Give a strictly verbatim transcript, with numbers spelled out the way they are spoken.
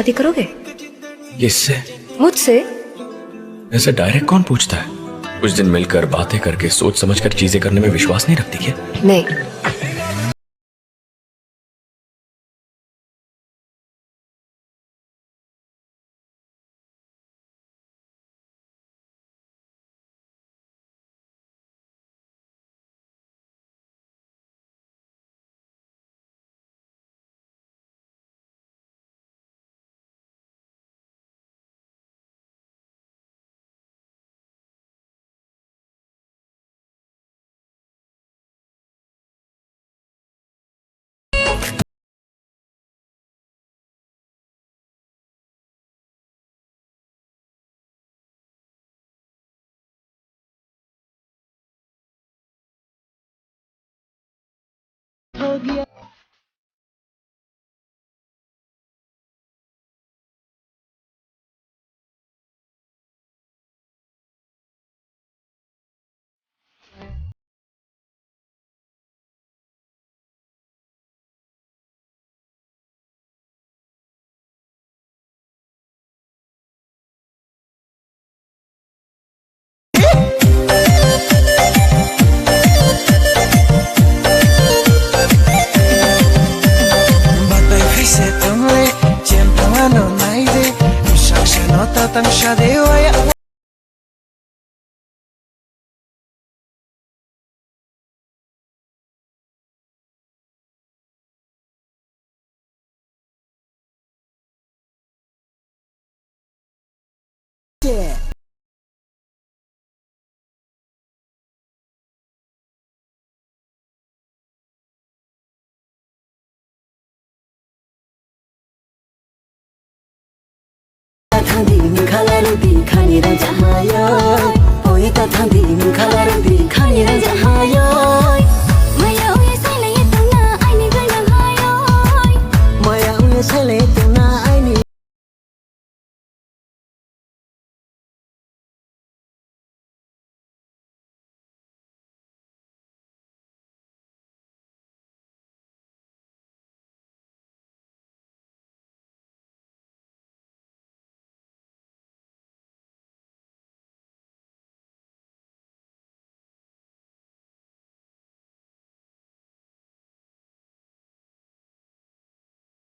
शादी करोगे? किससे? मुझसे। ऐसे डायरेक्ट कौन पूछता है? कुछ दिन मिलकर बातें करके सोच समझकर चीजें करने में विश्वास नहीं रखती क्या? नहीं। Thangdi mungkhala rudi khani rang jahaya. Oi ta thangdi mungkhala rudi khani rang jahaya.